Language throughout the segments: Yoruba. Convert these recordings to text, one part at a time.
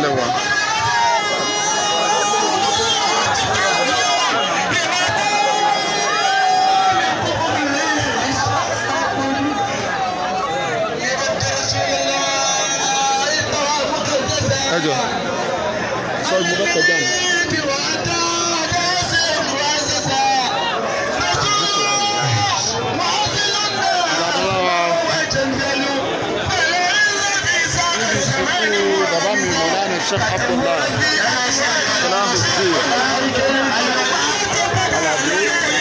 Ọlọ́lẹ́wà. Ẹ jọ sọ mo fẹ́ kọjá mi. Bàbá mi Mọ̀lánà Sheikh Abdullahi Salahuddin Alabi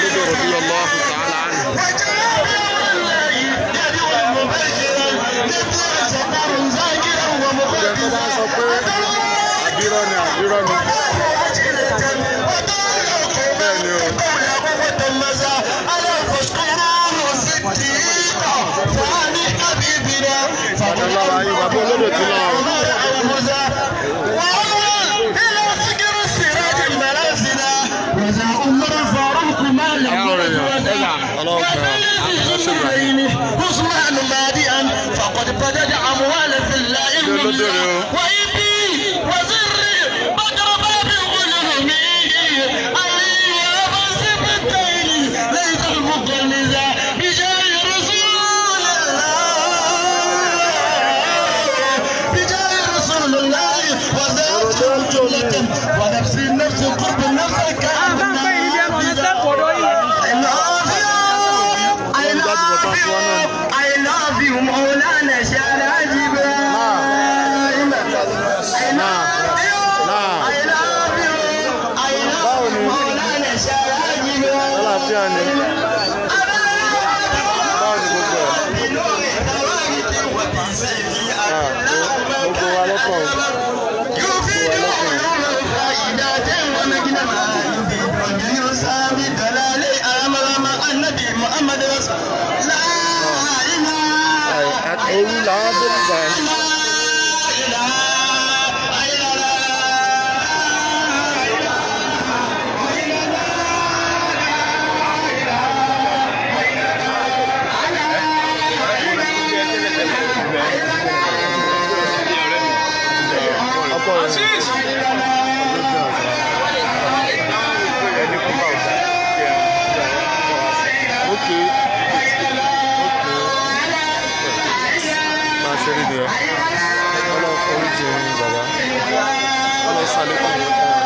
Olódò radiyallahu ta'ala anhu. Ìjẹ́ tó bá sọ pé àbírọ́ ni àbírọ́ ni. Bẹ́ẹ̀ ni o. Ìbàdàn ayé bàbá olódò ti lọ. I love you, Maulana Sharaji Ibrahim. I love you, I love you, I love you, Maulana Sharaji Ibrahim. Gbogbo wa lọ́kàn. Òru làwọn dé nígbà yẹn. Ọkọ rẹ̀ okay. Máa ṣe rí nìyẹn. Ọlọ́run foríjì yín bàbá. Ọlọ́run ṣàlékún mi fún wa.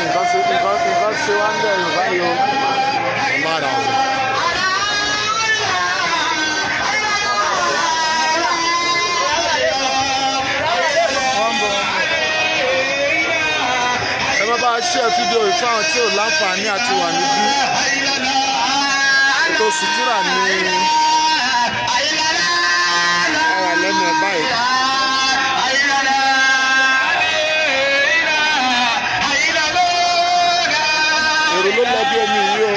Nǹkan ṣe nǹkan ṣe wá ń bẹ̀ Yorùbá yìí o. Ọmọ àrà ọ̀sẹ̀. Ẹ má bá a ṣe fídíò yìí fáwọn tí ò láǹfààní àti wà níbí. Ètò sùtúrà ni àwà lẹ́nu ẹ̀ báyìí. Èrò ló lọ bí omi yìí o.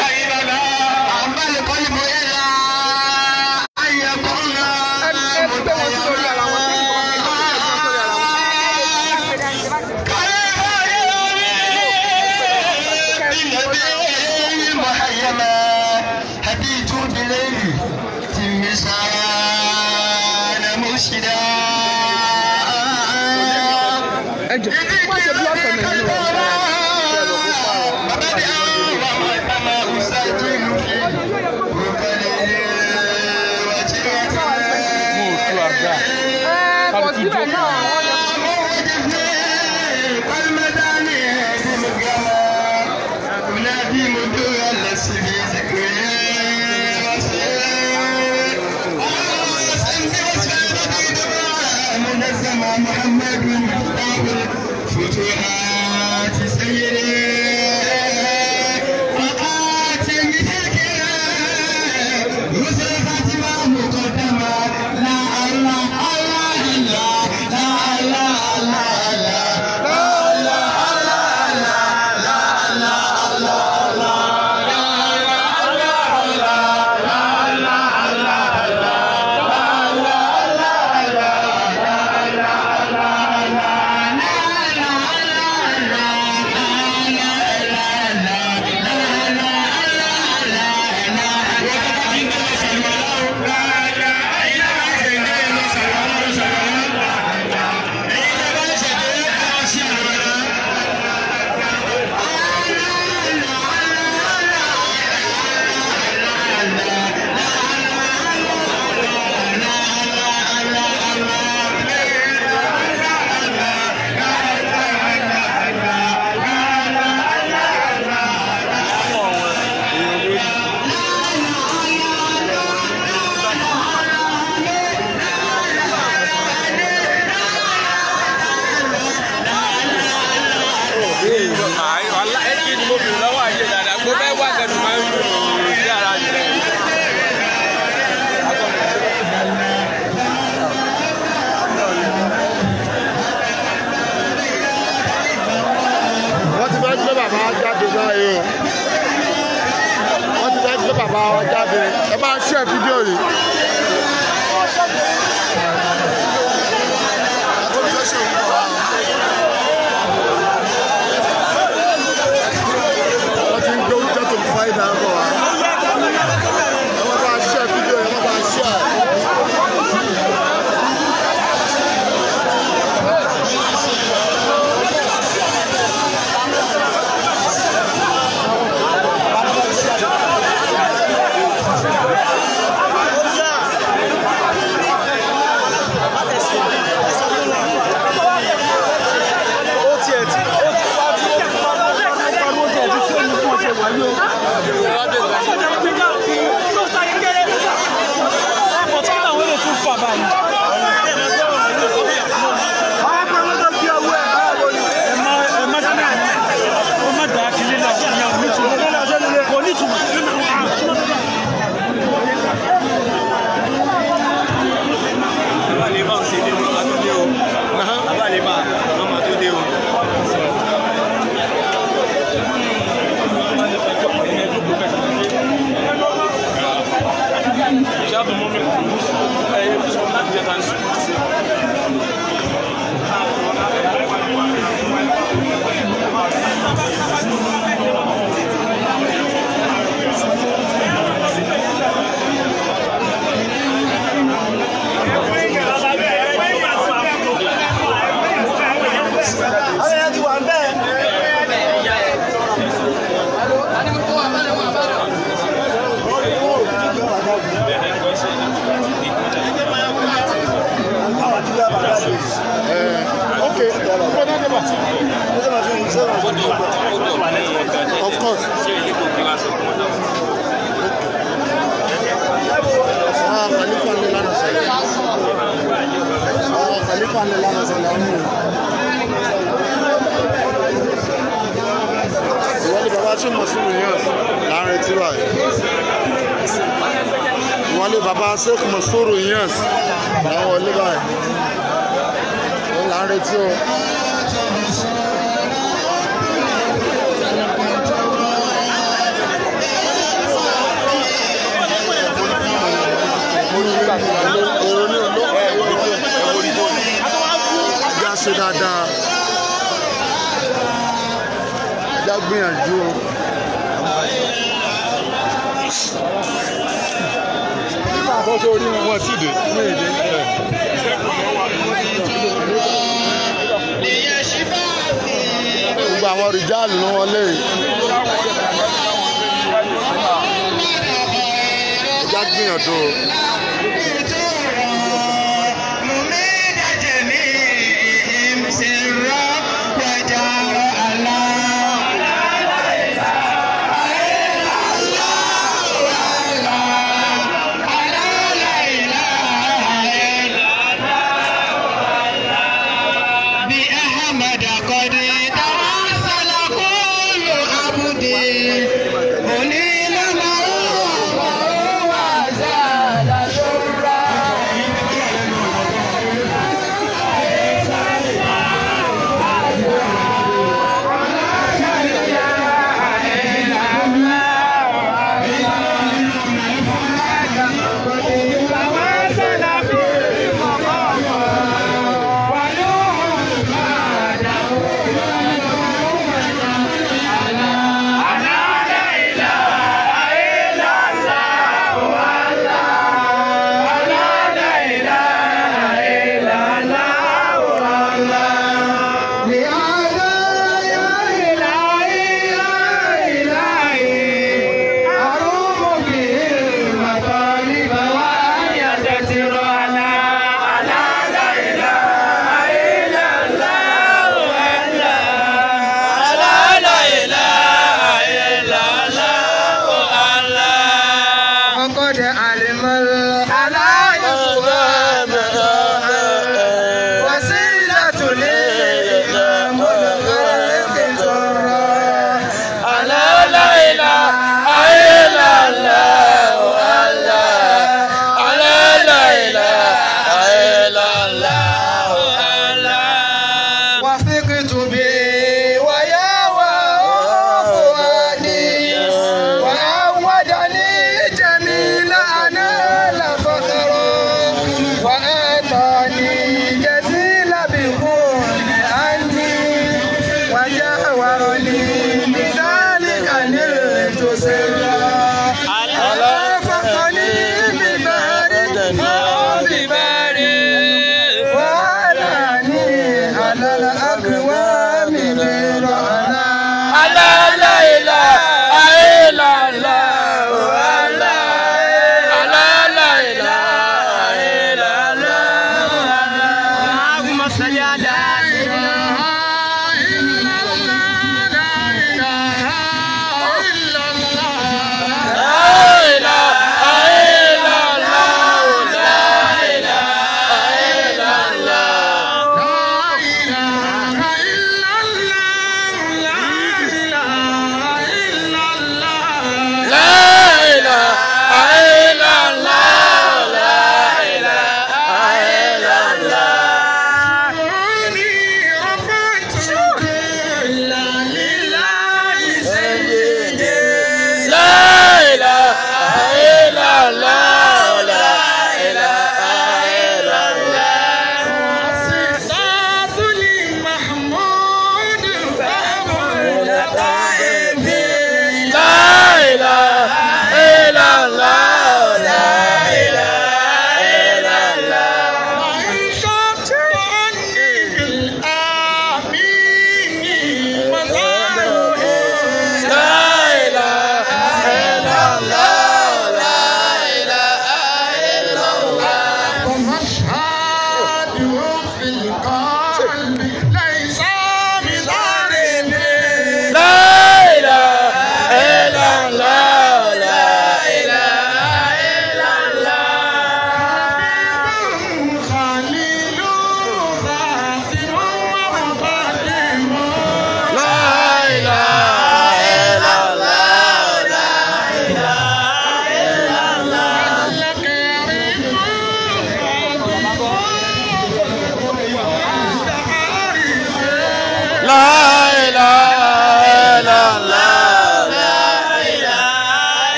La fídíò yìí. Wọ́n ti ń gbé oúnjẹ tó fa ìdá bọ̀ wá. Ẹ má bá a share fídíò yìí, ẹ má bá a share. Okay. Of course. Ìwọlé bàbá tí mo sùn yàn láàrin tí báyìí. Ìwọlé bàbá Sheikh Mosuru yàn láwọn wọlé báyìí. Òun là ń retí o. Já ṣe dáadáa, já gbìyànjú o. Àkọ́kọ́ orí wọn ti dé. Gbogbo àwọn rìjáàlù ló wọlé. Já gbìyànjú o. وعودني جميل أنا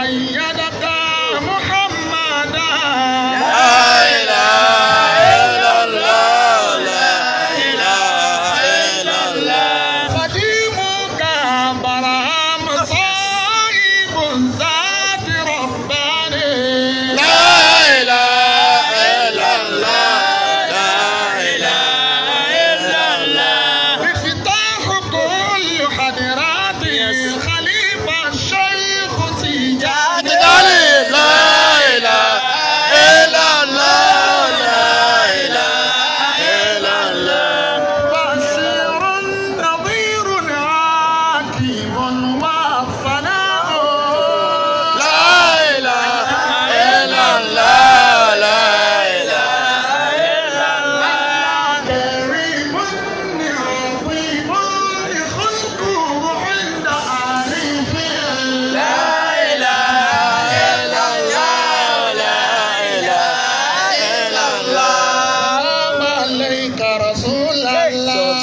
أيدك محمدا لا إله إلا الله لا إله إلا الله خديمك برهام صاحب الذات رباني لا إله إلا الله لا إله إلا الله مفتاح كل حضرات خليفة الشيخ تيجاني لا إله إلا الله لا إله إلا الله بشير نظير عاقب والثناء لا إله إلا الله لا إله إلا الله كريم عظيم خلقه عند عارف لا إله إلا الله لا إله إلا الله سلام عليك رسول الله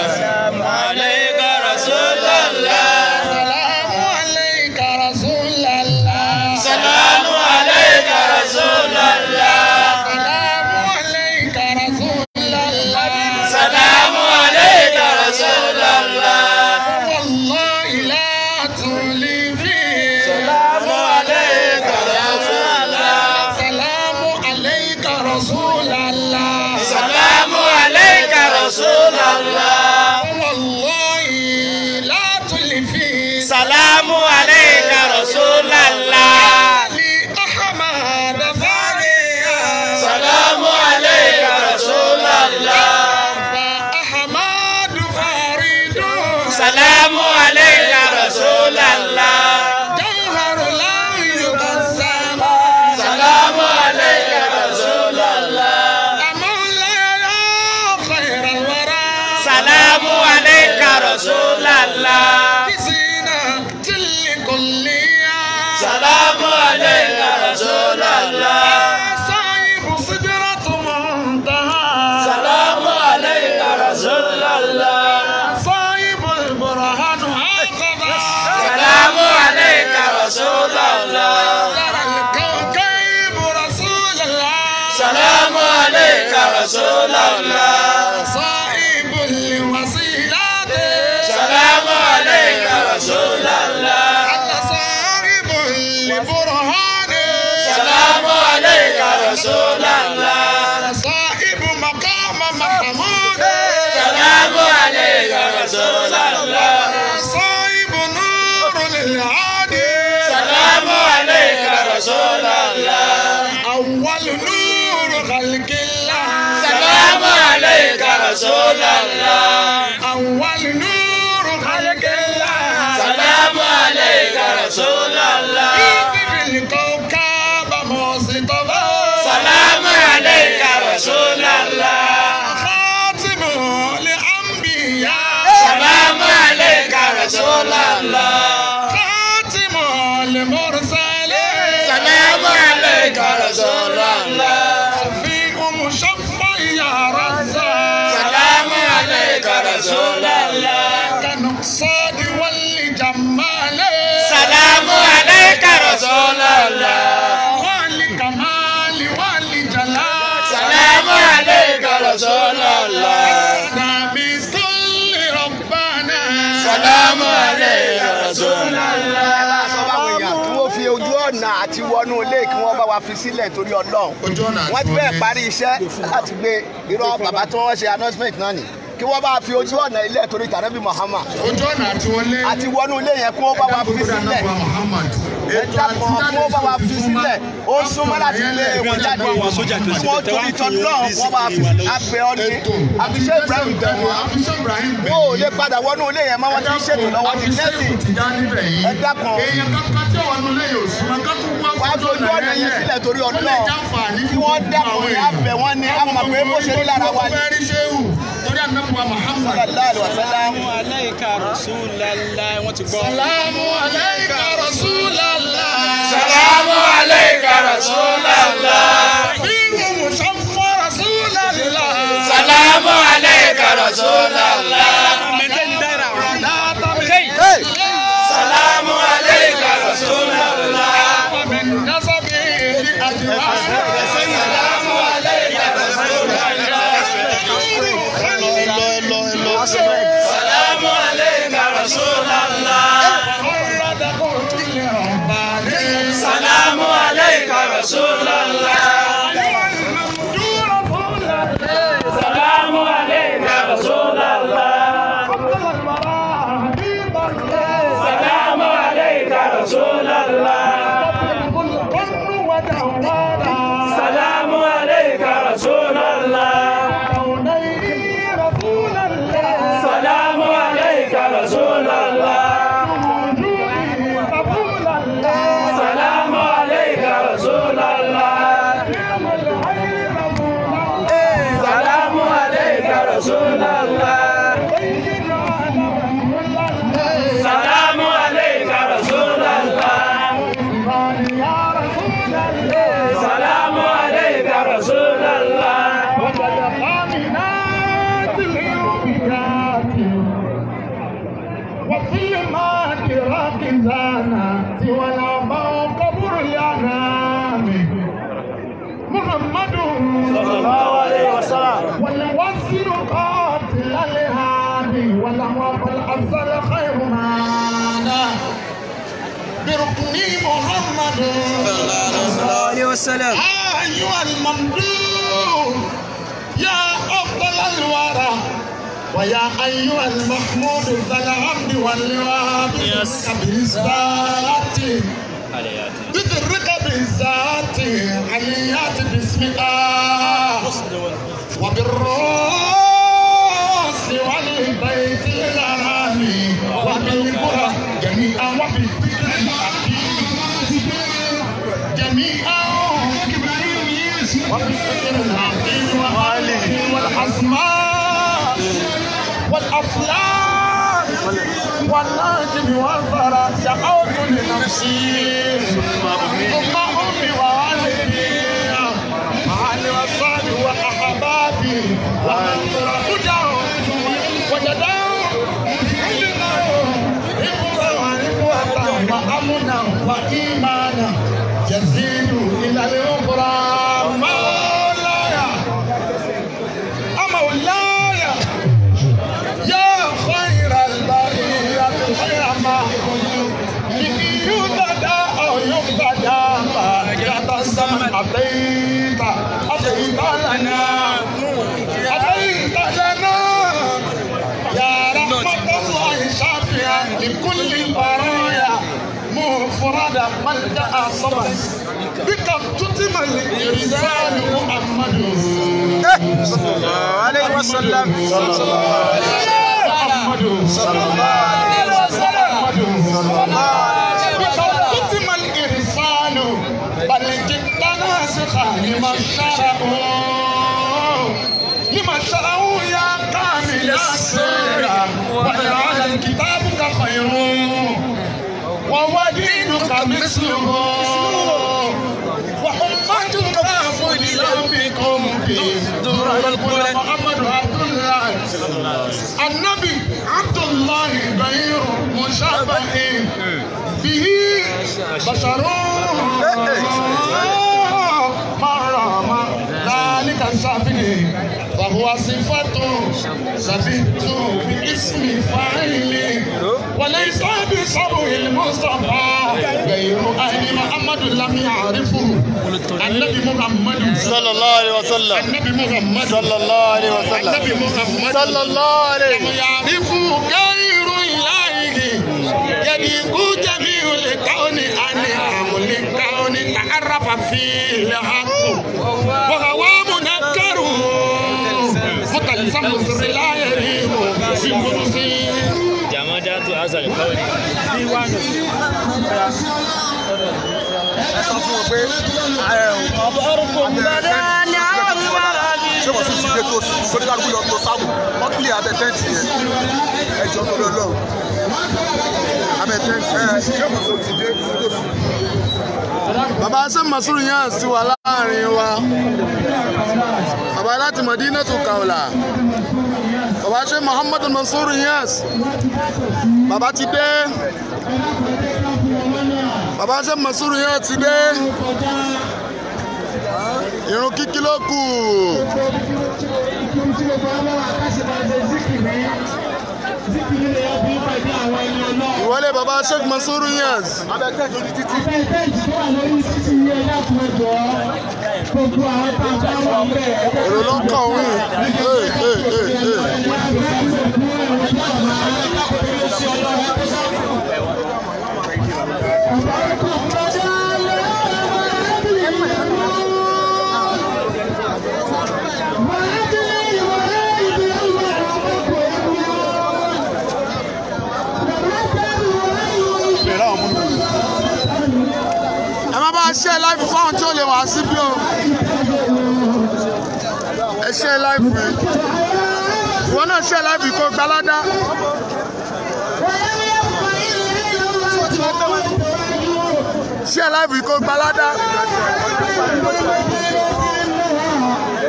السلام عليك رسول الله سلام عليك رسول الله سلام عليك رسول الله سلام عليك رسول الله سلام عليك رسول الله والله لا تولي فيه سلام عليك رسول الله سلام عليك رسول الله سلام عليك رسول الله والله لا تلفي سلام عليك رسول الله لأحمد ثانيا سلام عليك رسول الله فأحمد فريد سلام عليك رسول الله جوهر لا يقسم سلام عليك رسول الله مولاي خير الورى سلام عليك رسول الله بزينة الكلية سلام عليك رسول الله صاحب سدرة منتهى سلام عليك رسول الله صاحب البرهان هكذا سلام عليك رسول الله ترى الكوكب رسول الله سلام عليك رسول الله صاحب الوسيلة سلام عليك رسول الله الله صاحب البرهان سلام عليك رسول الله صاحب مقام محمود سلام عليك رسول الله صاحب نور للعادي سلام عليك رسول الله أول نور خلق الله سلام عليك رسول الله أول نور خلق الله سلام عليك رسول الله في الكوكب مصطفى سلام عليك رسول الله خاتم الأنبياء سلام عليك رسول الله خاتم المرسلين سلام عليك رسول الله شفيع مشفع يا رزاق سلام عليك رسول الله كنقصان والجمال سلام عليك رسول الله والكمال والجلال سلام عليك رسول الله بكل ربنا سلام عليك رسول الله Ẹ bá sọ fáwọn èèyàn kí wọ́n fi ojú ọ̀nà àti wọnú ilé kí wọ́n bá wa fi sílẹ̀ torí Ọlọ́run. Ojú ọ̀nà àti Wọ́n ti fẹ́ẹ̀ wọlé. parí iṣẹ́ láti gbé irọ́ bàbá tí wọ́n ṣe announcement náà nì kí wọ́n bá fi ojú ọ̀nà ilé torí tànàbí Muhammad Ojú ọ̀nà àti wọlé. àti wọnú ilé yẹn kí wọ́n bá wa fi sílẹ̀. Ẹ dákun kí wọ́n bá wa fi sílẹ̀ ó súnmọ́ láti lé wọn jáde kí wọ́n torí tọ́lọ́run wọ́n bá fi abẹ́ ọ́ ní àfiṣe Ibrahim bẹ̀rù Àfiṣe Ibrahim bẹ̀rù. wọn ò lè padà wọnú ilé yẹn mọ́ wọ́n ti ń ṣètò lọ́wọ́ ní nẹ́ẹ̀sì. Ẹ dákun. Èèyàn kankan tí àwọn ọ̀nà lẹ́yìn òsì máa ká tún wá Wàá fi ojú ọ̀nà yẹn sílẹ̀ torí Ọlọ́run kí wọ́n dákun ní abẹ wọn ní àmọ̀ pé bó ṣe rí lára wa ni. Fẹ́ rí Ṣéhù torí ànábùwà Muhammad. Sallallahu alaihi wasallam. Salamu alayka Rasulallah wọ́n ti gbọ́. Salamu alayka Rasulallah. Salamu alayka Rasulallah. Fíìmù Musamman Rasulallah. Salamu alayka Rasulallah. Hey! Salamu alayka Rasulallah. السلام عليك رسول الله. السلام عليك رسول الله. السلام عليك رسول الله. السلام عليك رسول الله. السلام عليك رسول الله. السلام عليك رسول الله. السلام عليك رسول الله. السلام عليك رسول الله. السلام عليك رسول الله. السلام عليك رسول الله. السلام عليك رسول الله. وفي الماء راكزانا ولا قبر الأنام محمد صلى الله عليه وسلم. والوزن قاتل الهادي والأمر الأفضل خير مانا بركن محمد صلى الله عليه وسلم. أيها الممدوح يا أفضل الورى ويا أيها المحمود ذا الحمد واللواء بالذات بذرك بالذات عليات باسم الله وبالرأس والبيت الحرام وبالقرى جميعا وبالذكر الحكيم جميعا وبالذكر الحكيم وآله والأسماء والأفلام والنجم والثرى دعوت لنفسي ثم أمي ووالدي أهلي وصحبي وأحبابي ومن هداهم وجداهم علمهم إخوة وأمنا وإيمانا يزيد إلى الأخرى. مولاي مولاي يا خير البرية خير ما يبتدى أو يبتدى يا الزمن أتيت أتيت لنا أتيت لنا يا رحمة الله شافيا لكل البرايا مفردا ملجأ صمد بك تتم الإرسال محمد صلى الله عليه وسلم. صلى الله محمد صلى الله عليه وسلم. بك تتم الإرسال بل جئت ناسخا لما شرعوا لما شرعوا يا كامل السر وجعل كتابك خير وودينك مثله وحمتك فليبكم في محمد عبد الله النبي عبد الله غير مشابه به بشر مرام ذلك الشافعي وهو صفة سبت باسم فاعل وليس بشبه المصطفى غير أهل محمد لم يعرفه النبي محمد صلى الله عليه وسلم. النبي محمد صلى الله عليه وسلم. النبي محمد صلى الله عليه لم يعرفه غير إلهه يديق جميع الكون عن أمر الكون تعرف فيه الحق وهو منكر متلسم سر لا يريم في قدسه جمادات هذا الكون. Ẹ sọ fún wọn pé ṣé wọ́n tún ti dé tó sórí kálukú lọ tó sáàbù wọ́n kílè abẹ tẹ́ǹtì yẹn ẹjọ́ tó lọ lọ́wọ́ abẹ tẹ́ǹtì yẹn ṣé wọ́n tún ti dé tó sí. Bàbá ṣe Masuru yẹn sí wa láàrin wa. Bàbá láti Madinatu Kaula. Bàbá ṣe Muhammadu Mansur Niass. Bàbá ti dé. Bàbá ṣe Mansur Niass ti dé. Irun kíkí ló kù. Ìwọlé baba Sheikh Mansour Niass. Èrò ló ń kàn òun yìí. Ee ee ee ee. Ẹ má bá a ṣe láìfù fáwọn tí ó lè wá síbí o. Ẹ ṣe láìfù yìí. Ìwọ náà ṣe láìfù kó gbalada. Ṣe láìfù kó gbalada.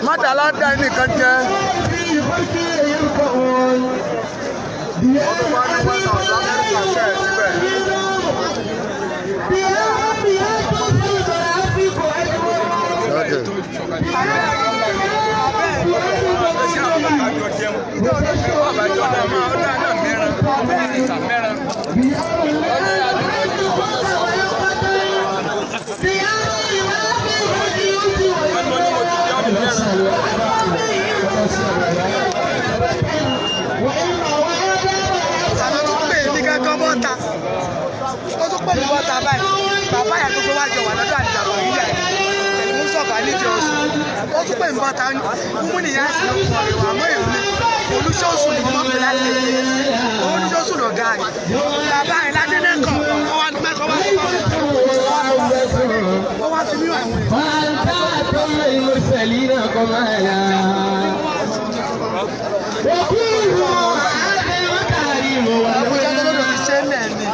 Má dà ládàá ẹnìkan jẹ. Okay. Àná tó pè mí gángan bọ́ta. Ó tún pè mí bọ́ta báyìí. Bàbá ìyá gbogbo wa jọ wà lọ́dọ̀ àdìjàbọ̀ yìí rẹ̀. Pẹ̀lú Mùsọ̀fà níjọ oṣù. Ó tún pè mí bọ́ta. Mú nìyá sí ọkọ̀ rẹ̀ wà mọ́ èmi. Olúṣọ́sù ni mo máa ń pè láti kékeré. Olúṣọ́sù lọ̀gá rẹ̀. Bàbá rẹ̀ ládé náà kọ̀. Ó wá ní mẹ́kọ̀ọ́ wá sí ọkọ̀. Ó wá fi mí wà wọ̀nyí. Àbújá tó lọ́dọ̀ ti ṣe é lẹ́ẹ̀ni.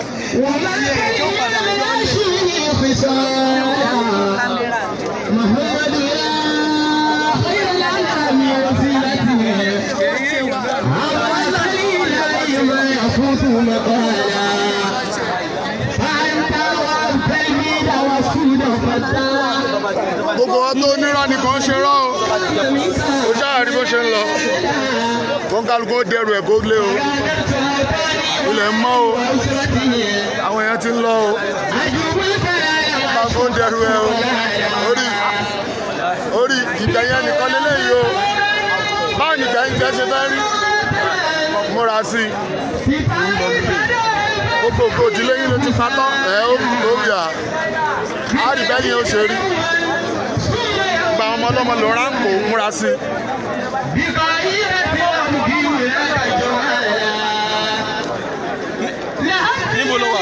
Iye rẹ̀ tó padà yọ ọ́ lè. Kámẹ́rà mi. Gbogbo wa tó nírọ́ ni kò ń ṣe rọ́ o. Ó ṣáà rí bó ṣe ń lọ. Kó ń kálukú ó dẹrù ẹ̀ kó lé o. Ilẹ̀ ń mọ́ o. Àwọn èèyàn ti ń lọ o. Kálukú ó dẹrù ẹ̀ o. Orí orí ìgbẹ̀yẹn nìkan lélẹ́yìí o. Báwo ni ìgbẹ̀yìn jẹ́ ṣe fẹ́ rí? Múra sí i. Gbogbo ògo ìdílé yín ló ti fatọ́. Ẹ̀ ó ó yà. Á rí bẹ́yìn ó ṣe rí. Gba ọmọ ọlọ́mọ ló ránkò múra sí i. Níbo ló wà?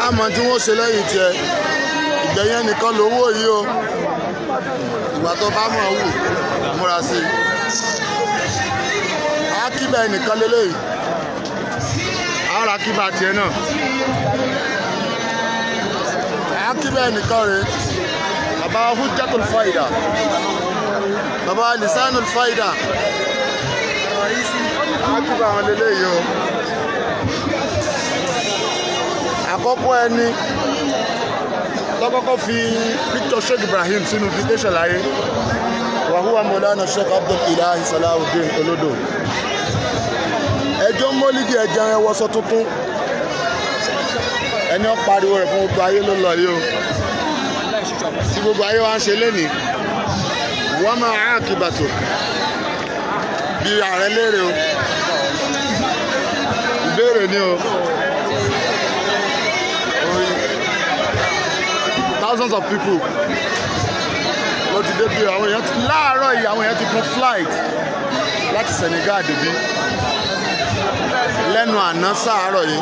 Àmọ́ tí wọ́n ṣe lẹ́yìn tiẹ̀, ìgbẹ̀yẹn nìkan ló wò yìí o. Ìgbà tó bá mọ̀ wù, múra sí i. Akíbà ẹnìkan lélẹ́yìí. Ara kíbà tiẹ̀ náà. Akíbà ẹnìkan rèé. Bàbá Hujjatul Faida. Bàbá Lisanul Faida. Akíbà wọn lélẹ́yìí o. Àkọ́kọ́ ẹni lọ́kọ́kọ́ fi picture Sheikh Ibrahim sínú invitation láyé. Wàhúwà Mọ̀lánà Sheikh Abdul Ilahi Salahuddin Olodo. Ẹjọ́ mọ́lídìí ẹja ẹwọ́sọ tuntun. Ẹni ó pariwo rẹ̀ fún gbogbo ayé ló lọ yìí o. Tí gbogbo ayé wa ń ṣe lénìí. Wọ́n máa á kìbàtò. Bí ààrẹ léèrè o. Ìbéèrè ni o. Thousands of people. Ló ti débi àwọn èèyàn ti láàárọ̀ yìí, àwọn èèyàn ti gun flight láti Senegal débi lẹ́nu àná sáàárọ̀ yìí.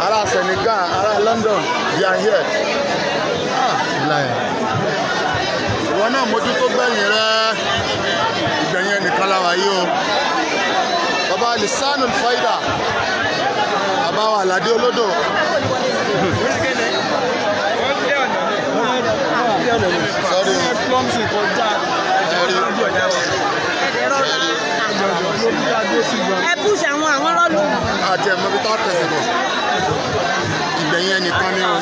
Ará Senegal, ará London, they are here. Ah, láyé. Ìwọ náà mójútó gbẹ̀yìn rẹ, ìgbẹ̀yìn ẹnìkan la wà yìí o. Bàbá Lisanul Faida, bàbá wa Àlàdé Olódò. Sorry. Ẹ púṣ àwọn rọ́ọ̀lù. Àti ẹ̀mọ́ bí tá a tẹ̀sẹ̀ bọ̀. Ìgbẹ̀yìn ẹnìkan ni o.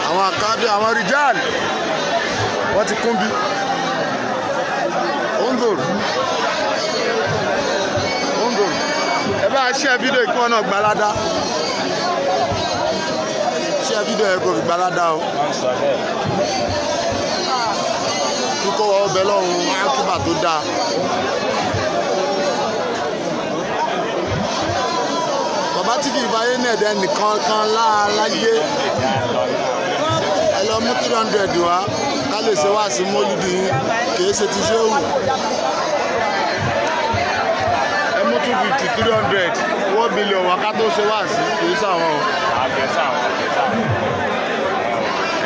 Àwọn àkábí, àwọn rijal, wọ́n ti kún bí. Ondur. Ondur. Ẹ bá ṣe fídíò kí wọ́n náà gbalada. Ṣé fídíò ẹ kò fi gbalada o? Kíkọ́ wa ọbẹ̀ lọ́hùn ákíbà tó dáa. Bàbá tí kì í bá yé ní ẹ̀dẹ́ nìkan kan láàláyé. Ẹ lọ mú 300 wá ká lè ṣe wá sí mólúdi yín, kìí ṣe ti ṣéwù. Ẹ mú 250, 300, 1 billion wá ká tó ṣe wá sí, kìí ṣàwọn o.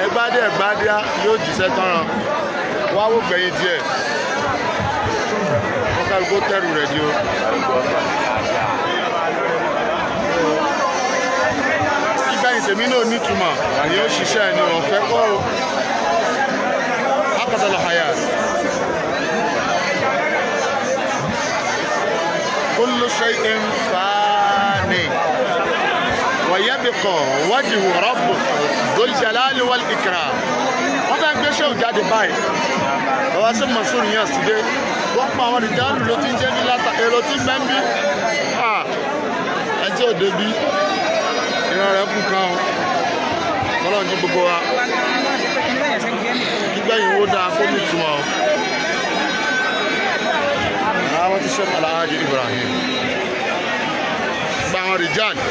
Ẹgbádé ẹgbádé yóò jíṣẹ́ tánran. Wá wò gbẹ̀yìn díẹ̀. Wọ́n kálukú tẹ̀rù rẹ̀ di o. Ìgbẹ̀yìn tèmi náà nítumọ̀, àyè ó ṣiṣẹ́ ẹni ọ̀fẹ́ kọ́ o. Hakadal hayat. Kullu shay'in fani. Wa yabqa wajhu rabbika dhul jalali wal ikram. Wọ́n fẹ́ gbé ṣéwù jáde báyìí. Bàbá sí Mansur yẹn sídé. Wọ́n pa àwọn ìdánù ló ti ń jẹ́ ní látà èrò tí ń bẹ́ ń bí. Ẹ tí ò débi. Ìran rẹ̀ kù kan o. Ọlọ́run jí gbogbo wa. Gbígbẹ̀yìn wo dáa kó ní ìtumọ̀ o. Àwọn ti ṣe Alhaji Ibrahim. Gba àwọn rìjáàdì.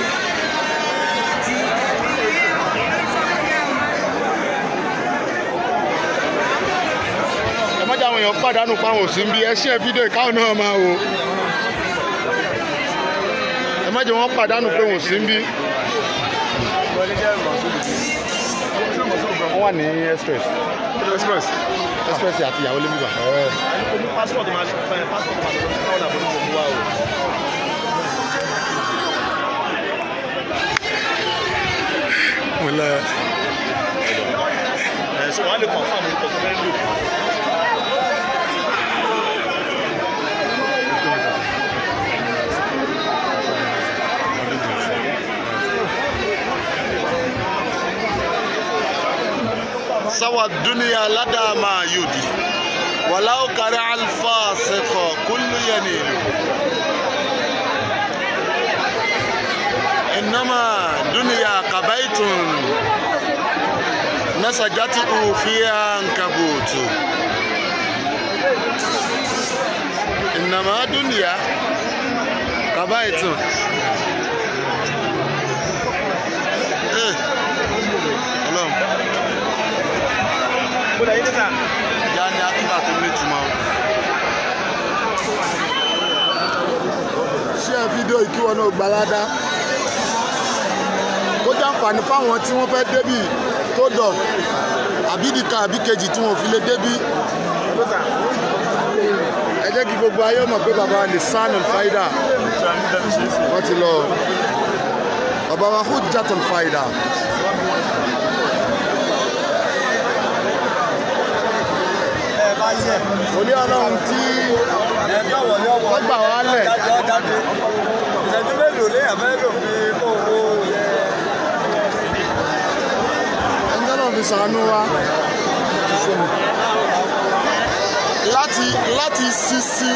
Ẹ má jẹ́ àwọn èèyàn pàdánù páwọn òsì ń bí ẹ ṣe fídíò ìkáwọn náà máa wò. Ẹ má jẹ́ wọ́n pàdánù pé wọ́n òsì ń bí. Wọ́n wà ní express. Express. Express àti ìyàwó lé bíbà. Mo lọ. Sawa dunia lada ma yudi walau kara alfasiqa kullu yanilu innama dunia kabaitun nasajatu fiha ankabutu innama dunia kabaitun. Ọlọ́run ìyá ni akíbà tó nítumọ̀. Ṣé ẹ fídíò ìkíwọ náà gbalada? Ó jàǹfààní fáwọn tí wọ́n fẹ́ débì tó dọ̀ àbídìkan àbí kejì tí wọ́n fi lè débì. Ẹ jẹ́ kí gbogbo ayé mọ̀ pé bàbá Lisanul Faida wọ́n ti lọ. Bàbá wa Hujjatul Faida. Olé Ọlọ́run tí wọ́n gbà wá lẹ̀. Ìṣẹ́jú mélòó léèyàn fẹ́ lò fi kó owó yẹ. Ẹni tọ́lọ́ fi ṣàánú wa. Láti 60,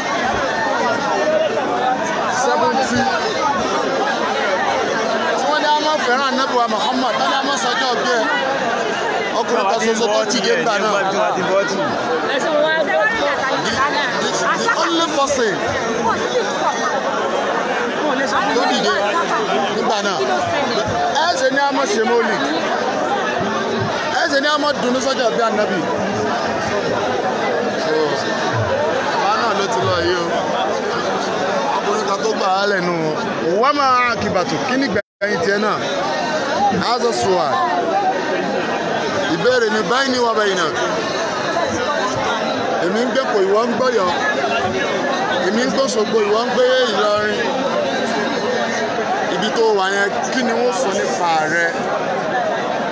70 tí wọ́n ní a máa fẹ́ràn Ànábì wa Muhammad, wọ́n ní a máa sọjọ́ bí ẹ. Ọkùnrin kan ṣoṣo tó ti dé ńgbà náà. The only person tó dìde nígbà náà. Ẹ ṣe ní a máa ṣe mọ́lì. Ẹ̀sẹ̀ ni a máa dùnú sọ́jà bí ànábì. Bàbá náà ló ti lọ yìí o. Ọkùnrin kan tó gbà á lẹ́nu wọ́n máa kìbàtù kí ní gbẹ̀yìn tiẹ̀ náà. Aza suwa. Ìbéèrè ni báyìí ni wà báyìí náà. Èmi ń gbẹ́kọ̀ ìwọ ń gbọ́yọ̀. Èmi ń gbọ́sọ̀gbọ̀ ìwọ ń gbé Ìlọrin. Ibi tó wà yẹn kí ni wọ́n sọ nípa rẹ̀?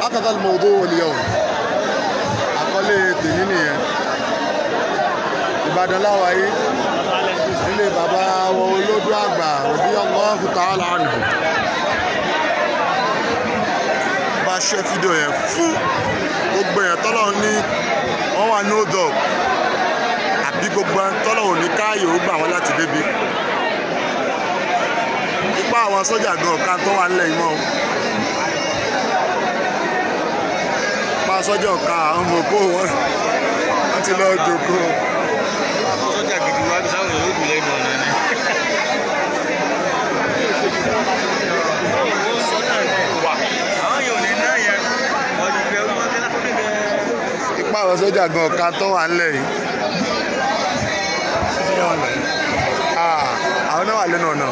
Akata mọ̀ọ́dọ́ wọlé o. Àkọlé tèmi nìyẹn. Ìbàdàn láwa yìí. Ilé bàbá wọn olódó àgbà radiyallahu ta'ala anhu. Bá ṣe fídíò yẹn fún gbogbo èèyàn tọ́lọ̀ ní wọ́n wà ní hold up àbí gbogbo ẹni tọ́lọ̀ ò ní káàyè ó gbà wọ́n láti débi. Ipá àwọn sójà gan ọ̀ka tó wà nílẹ̀ yìí mọ́ o. Ipá sójà ọ̀ka àwọn ọmọ òkú wọn ti lọ jókòó. Sójà gidi wá bí sáwọn yóò dùn lẹ́nu ọ̀nà ni. Ipá àwọn sójà gan ọ̀ka tó wà nílẹ̀ yìí. Àwọn náà wà lẹ́nu ọ̀nà.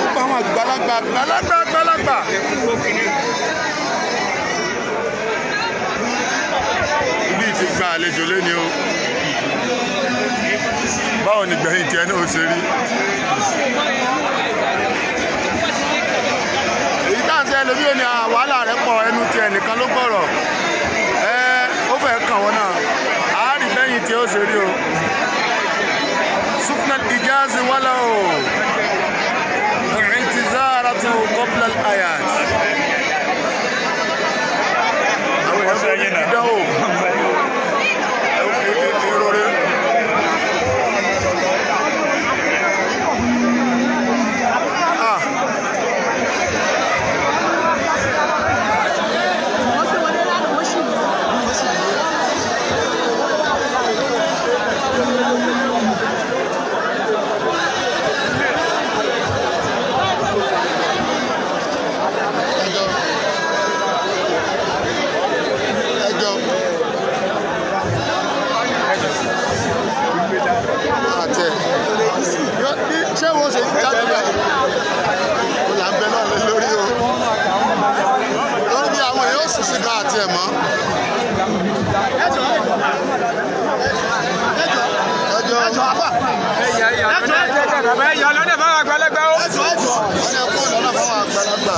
Ó pa àwọn àgbàlagbà àgbàlagbà àgbàlagbà. Ibi ti gba àlejò lónìí o. Báwo ni gbẹ̀yìn tiẹ̀ náà ó ṣe rí? Èyí tá à ń sẹ́ ẹlòmíì ò ní wàhálà rẹ̀ pọ̀ ẹnu tiẹ̀ nìkan ló gbọ́rọ̀. Ẹ ó fẹ́ kàn wọ́n náà. Àárín gbẹ̀yìn tiẹ̀ ó ṣe rí o. Sufna al-ijazi wala o. I'tizaratu qabla al-ayat. Àwọn èèyàn bó ní ìdánwò. Ìrọ̀rẹ́. Ẹjọ́. Àtẹ. Ṣé wọ́n ṣe jáde báyìí? Ó là ń bẹ náà lé lórí o. Lórí bí àwọn èèyàn sùn sí ká àti ẹ̀ mọ́. Ẹjọ́. Ẹjọ́ àfà. Bàbá ẹ̀yà lọ́nà fáwọn àgbàlagbà ó. Ẹjọ́ ẹjọ́. Wọ́n ní ẹkú lọ́nà fáwọn àgbàlagbà.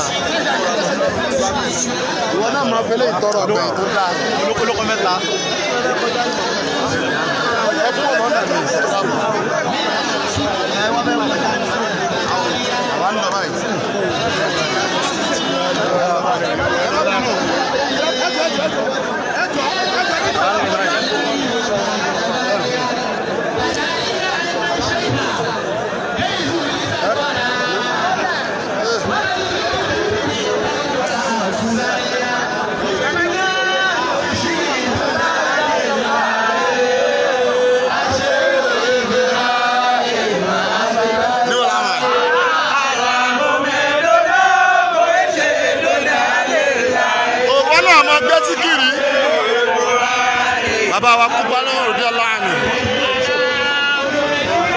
Ìwọ náà máa fẹlẹ́ ìtọrọ ọ̀gbìn tó dáa. Olóko mẹ́ta. Ẹ kúrò lọ́nà mi. Àwa ń lọ báyìí. Ẹ má bínú. Ní wọ́n láwọn. Òwò náà máa gbé síkìrì. Bàbá wa kú bá lọ́wọ́ òdi ọlọ́ànù.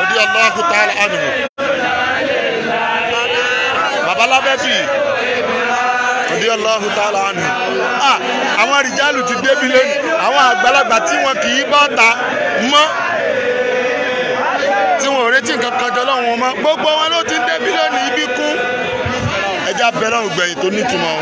Òdi ọlọ́àkú tá ànù. Bàbá lábẹ́bì. Òdi ọlọ́àkú tá ànù. Àwọn rìjálù ti débi lónìí. Àwọn àgbàlagbà tí wọn kì í bá ta mọ́. Tí wọn ò retí nǹkan kan jọ lọ́wọ́ wọn mọ́. Gbogbo wọn ló ti ń débi lónìí ibi kún. Ẹja bẹ̀rẹ̀ ògbẹ̀yìn tó nítumọ̀ o.